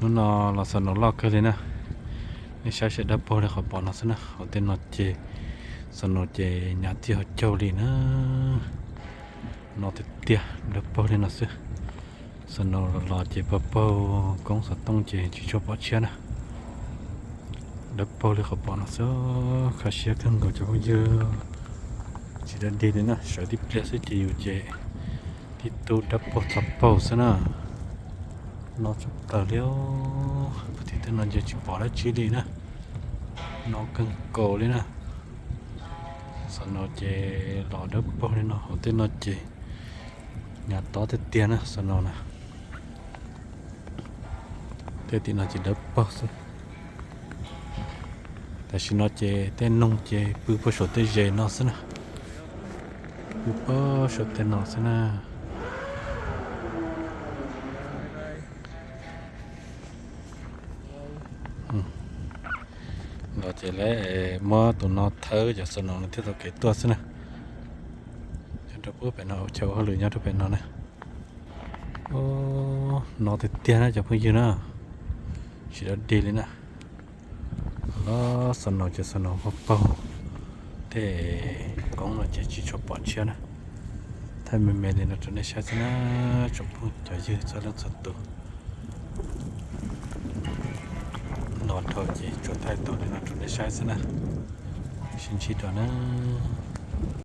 Hnub no los snow loj kawg li na. Nej saib seb dawb paug li qhov pom no xwb na. Hauv tej no ces snow ces hnyav txij hauv caug li na. No tiag tiag dawb paug li no xwb. Snow los los ces paug paug koob xov tooj ces tsis tshua pom tshiab na. Dawb paug li qhov pom no xwb. Kho siab kawg nkaus cov phooj ywg. Tsis dawb dig li na, sawv tib pliag xwb ces yus ces tib tug dawb paug txog paug xwb na. No tshaj plaws li os. Puag tim tej no ces tsis pom dab tsi li na. No kawg nkaus li na. Snow ces los dawb paug li no, hauv tej no ces hnyav tob tiag tiag na snow na. Tej tim no ces dawb paug xwb. Tam sim no ces tej noog ces pw puag saum tej zes no xwb na. Pw puag saum tej no xwb na. Los ces lawv muab tus no thawb cov snow no thiaj tau kev tuaj xwb na. Nyob rau puag pem no ua chaw ua hauj lwm nyob rau pem no na. No tiag tiag na cov phooj ywg na. Tsis dawb dig li na. Los snow ces snow paug paug. Tej koob no ces tsis tshua pom tshiab na. Thaij me me li no rau nej saib xwb na, tsoom phooj cov ywg txhua leej txhua tus. No dhau ces tsuas thaij tau li no rau nej saib xwb na. Sib ntsib dua na.